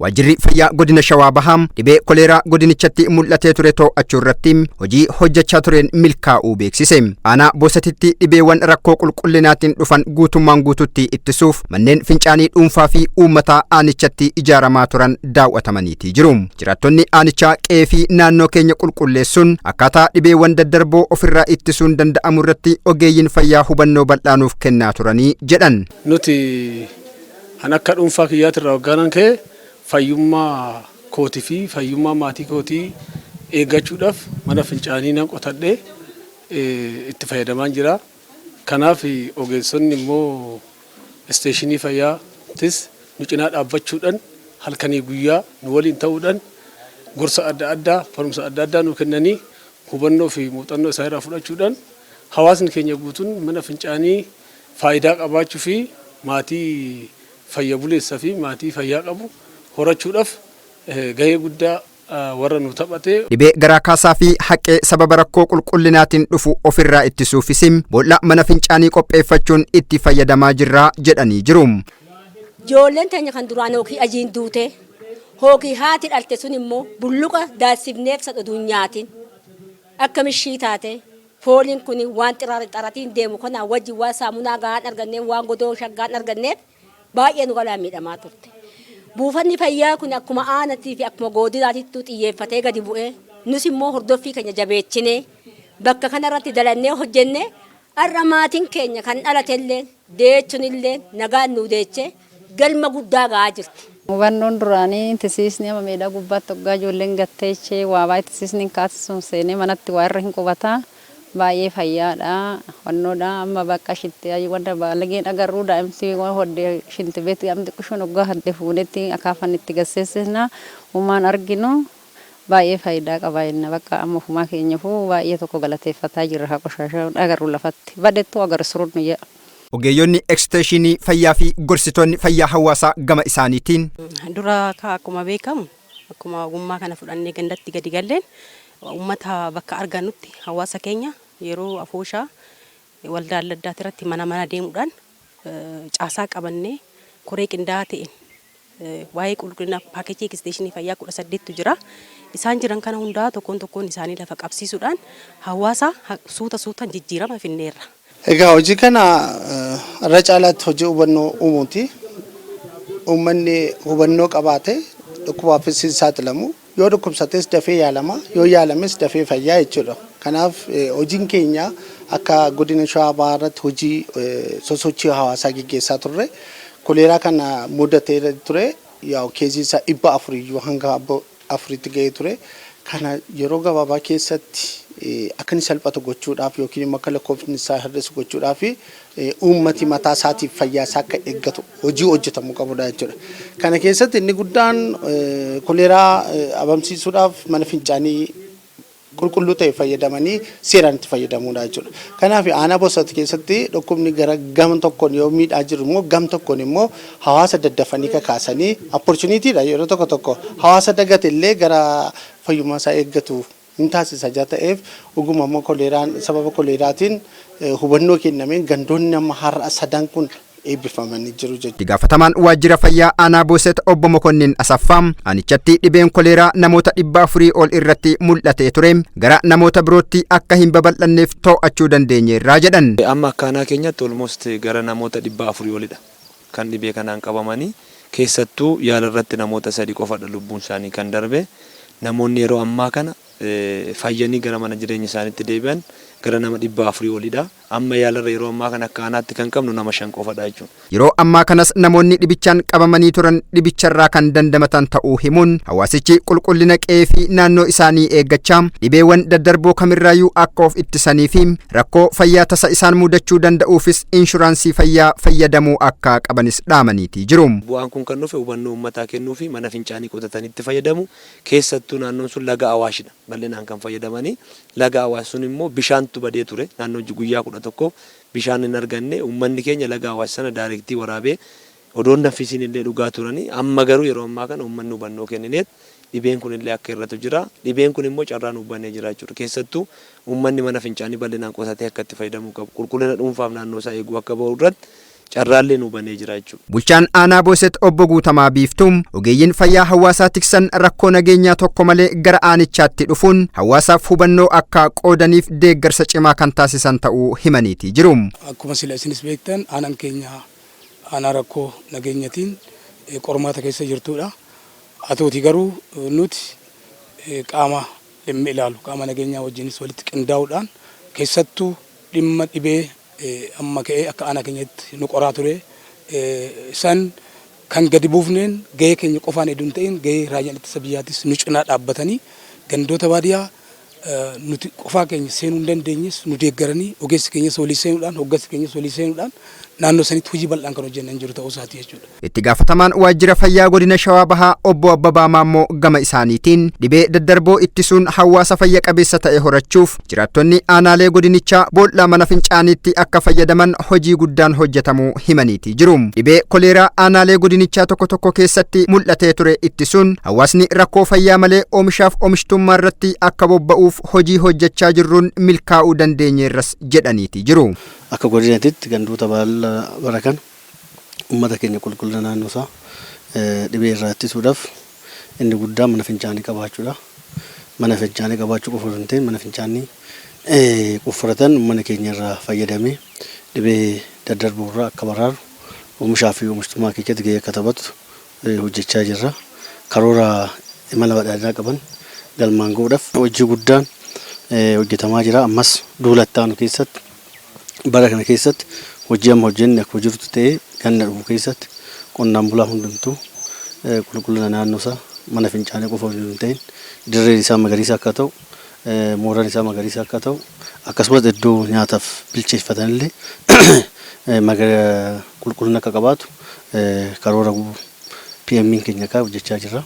Waajjirri fayyaa godina Shawaa Bahaa dhibee koleeraa godinichatti mul'atee ture to'achuu irratti hojii hojjechaa tureen milkaa'uu beeksise. Aanaa Boosatitti dhibeewwan rakkoo qulqullinaatiin dhufan guutummaan guututti ittisuuf manneen fincaanii dhuunfaa fi uummataa aanichatti ijaaramaa turan daawwatamaniitii jiru. Jiraattonni aanichaa qe'ee fi naannoo keenya qulqulleessuun akkaataa dhibeewwan daddarboo ofirraa ittisuun danda'amu irratti ogeeyyiin fayyaa hubannoo bal'aa nuuf kennaa turanii jedhan. Nuti an akka dhuunfaa kiyyaatirraa hoggaanan ka'e, fayyummaa kootii fi fayyummaa maatii kootii eeggachuudhaaf mana fincaanii nan qotadhee itti fayyadamaan jira. Kanaaf ogeessonni immoo isteeshinii fayyaattis nu cinaa dhaabbachuudhaan, halkanii guyyaa nu waliin ta'uudhaan, gorsa adda addaa, barumsa adda addaa nu kennanii, hubannoo fi muuxannoo isaa irraa fudhachuudhaan, hawaasni keenya guutuun mana fincaanii faayidaa qabaachuu fi maatii fayya buleessa fi maatii fayyaa qabu horachuudhaaf gahee guddaa warra nu taphate. Dhibee garaa kaasaa fi haqee sababa rakkoo qulqullinaatiin dhufu ofirraa ittisuufis boolla mana fincaanii qopheeffachuun itti fayyadamaa jirra jedhanii jiru. Ijoolleen teenya kan duraan hookii ajiin duute, hookii haati dhalte sun immoo bulluqa daassifneef san oduu hin nyaatin akka mishii taate, fooliin kun waan xaratiin deemu kanaa wajjin waan saamunaa gahaan arganneef, waan godoo shaggaan arganneef baay'ee nu galaa miidhamaa turte. Buufanni fayyaa kun akkuma aanattii fi akkuma godinaatittuu xiyyeeffatee gadi bu'ee, nus immoo hordoffii keenya jabeechinee bakka kanarratti dalannee hojjennee, har'a maatiin keenya kan dhalatellee deechunillee nagaan nuu deechee galma guddaa ga'aa jirti. Hubannoon duraanii tisiisni amma meedaa gubbaatti hoggaa ijoolleen gatteechee waa baay'ee tisiisni kaasisuun seenee manatti waa irra hin qubataa. Baay'ee fayyaadha, wannoodha. Amma bakka shitti wanta baalageen agarru, daa'imti hodde shinti beetti amma xiqqishoon hoggaa hadde fuunetti akaafan itti gasseessisna, humaan arginu baay'ee faayidaa qaba jenna. Bakka amma ofumaa keenyafuu baay'ee tokko galateeffataa jirra. Haa qoshaashaa agarru, lafatti badhettuu agarru surunnu jedha. Ogeeyyonni eksteeshinii fayyaa fi gorsitoonni fayyaa hawaasaa gama isaaniitiin. Dura akkuma beekamu, akkuma ogummaa kana fudhannee gandatti gadi galleen, uummata bakka argannutti, hawaasa keenya yeroo afooshaa waldaa adda addaati irratti mana mana deemuudhaan, caasaa qabannee, koree qindaa'aa ta'een waa'ee qulqullina paakeejii ekisteeshinii fayyaa 18tu jira. Isaan jiran kana hundaa tokkoon tokkoon isaanii lafa qabsiisuudhaan hawaasa suuta suutaan jijjiirama finneerra. Egaa hojii kana irra caalaatti hojii hubannoo uumuuti. Uummanni hubannoo qabaate dhukkubaafis hin saaxilamu. Yoo dhukkubsates dafee yaalama. Yoo yaalames dafee fayyaa jechuudha. Kanaaf hojiin keenya akka godina Shawaa Bahaa irratti hojii sosochii hawaasaa geggeessaa turre. Koleeraa kana mudatee ture. Yaa'u keezii isaa 400 iyyuu hanga afuritti gahee ture. Kana yeroo gabaabaa keessatti akka inni salphatu gochuudhaaf yookiin immoo akka lakkoofni isaa hir'isu gochuudhaaf, uummati mataa isaatiif fayyaa isaa akka eeggatu hojii hojjetamuu qabudha jechuudha. Kana keessatti inni guddaan koleeraa dhabamsiisuudhaaf mana fincaanii qulqulluu ta'e fayyadamanii seeraan itti fayyadamuudha jechuudha. Kanaaf aanaa Bosat keessatti dhukkubni gara gam tokkoon yoo miidhaa jiru immoo, gam tokkoon immoo hawaasa daddafanii kakaasanii opportunitydha, yeroo tokko tokko hawaasa dagate illee gara fayyummaa isaa eeggatu hin taasisa ija ta'eef. Dhuguma immoo koleeraan sababa koleeraatiin hubannoo kennameen gandoonni amma har'a sadan kun eebbifamanii jiru jechuudha. Itti gaafatamaan waajjira fayyaa aanaa Booset obbo Mokonnin Asaffaa, aanichatti dhibeen koleeraa namoota 400 ol irratti mul'atee ture gara namoota birootti akka hin babal'anneef to'achuu dandeenyeerraa jedhan. Amma akka aanaa keenyatti almost gara namoota 400 olidha kan dhibee kanaan qabamanii. Keessattuu yaala irratti namoota sadi qofadha lubbuun isaanii kan darbe. Namoonni yeroo ammaa kana fayyanii gara mana jireenya isaaniitti deebi'an gara nama 400 olidha. Amma yaalarra yeroo ammaa kana akka aanaatti kan qabnu nama shan qofadha jechuudha. Yeroo ammaa kanas namoonni dhibichaan qabamanii turan dhibicharraa kan dandamatan ta'uu himuun, hawaasichi qulqullina qe'ee fi naannoo isaanii eeggachaa dhibeewwan daddarboo kamirraayyuu akka of ittisanii fi rakkoo fayyaa tasa isaan mudachuu danda'uufis inshuraansii fayyaa fayyadamuu akka qabanis dhaamaniitii jiru. Bu'aan kun kan dhufe hubannoo uummataa kennuu fi mana fincaanii qotatanii itti fayyadamu. Keessattuu naannoon sun laga Awaashidha bal'inaan kan fayyadamanii. Laga Awaash sun immoo bishaantu badee ture. Naannoo guyyaa 11 bishaan hin arganne. Uummanni keenya laga Awaash sana directly waraabee odoo hin danfisiin illee dhugaa turanii. Amma garuu yeroo ammaa kana uummanni hubannoo kennineet dhibeen kun illee akka hir'atu jira. Dhibeen kun immoo carraa nuuf banee jira jechuudha. Keessattuu uummanni mana fincaanii bal'inaan qotatee akka itti fayyadamuu qabu. Qulqullina dhuunfaaf naannoo isaa eeguu akka bahu irratti Carraallee nu banee jira jechuudha. Bulchaan aanaa Booset Obbo Guutamaa Biiftuum ogeeyyiin fayyaa hawaasaa tiksan rakkoo nageenyaa tokko malee gara aanichaatti dhufuun hawaasaaf hubannoo akka qoodaniif deeggarsa cimaa kan taasisan ta'uu himaniitii jiru. Akkuma sila isinis beektan, aanaan keenya aanaa rakkoo nageenyatiin qormaata keessa jirtudha. Haa ta'uti garuu nuti qaama dhimmi ilaalu, qaama nageenyaa wajjinis walitti qindaa'uudhaan, keessattuu dhimma dhibee amma ka'ee akka aanaa keenyatti nu qoraa ture san kan gadi buufneen gahee keenya qofaan hedduun ta'in, gahee raayyaan ittisa biyyaatis nu cinaa dhaabbatanii, gandoota baadiyyaa nuti qofaa keenya seenuu hin dandeenyes nu deeggaranii, ogeessi keenyas walii seenuudhaan, hoggansi keenyas walii seenuudhaan naannoo sanitti hojii bal'aan kan hojjennan jiru ta'uu isaati jechuudha. Itti gaafatamaan waajjira fayyaa godina Shawaa Bahaa Obbo Abbabaa Maammoo gama isaaniitiin dhibee daddarboo ittisuun hawaasa fayya qabeessa ta'e horachuuf jiraattonni aanaalee godinichaa boolla mana fincaaniitti akka fayyadaman hojii guddaan hojjetamuu himaniitii jiru. Dhibee koleeraa aanaalee godinichaa tokko tokko keessatti mul'atee ture ittisuun hawaasni rakkoo fayyaa malee oomishaaf oomishtummaa irratti akka bobba'uuf hojii hojjechaa jirruun milkaa'uu dandeenyeerras jedhaniitii jiru. Akka godinatitti gandoota bara kana uummata keenya qulqullina naannoo isaa dhibee irraa ittisuudhaaf inni guddaan mana fincaanii qabaachuudha. Mana fincaanii qabaachuu qofa osoo hin ta'in, mana fincaanii qofforatan uummanni keenya irraa fayyadamee dhibee daddarbuu irraa akka baraaru, oomishaa fi oomishtummaa keessatti gahee akka taphatu hojjechaa jirra. Karoora imala badhaadhinaa qaban galmaan gahuudhaaf hojii guddaan hojjetamaa jira. Ammas duula itti aanu keessatti, bara kana keessatti hojii amma hojjenne akkuma jirutti ta'ee, ganna dhufu keessatti qonnaan bulaa hundumtuu qulqullina naannoo isaa mana fincaanii qofa osoo hin ta'in, dirreen isaa magariisa akka ta'u, mooraan isaa magariisa akka ta'u, akkasumas iddoo nyaataaf bilcheeffatanillee qulqullina akka qabaatu karoora PM'n keenya kaa hojjechaa jirra.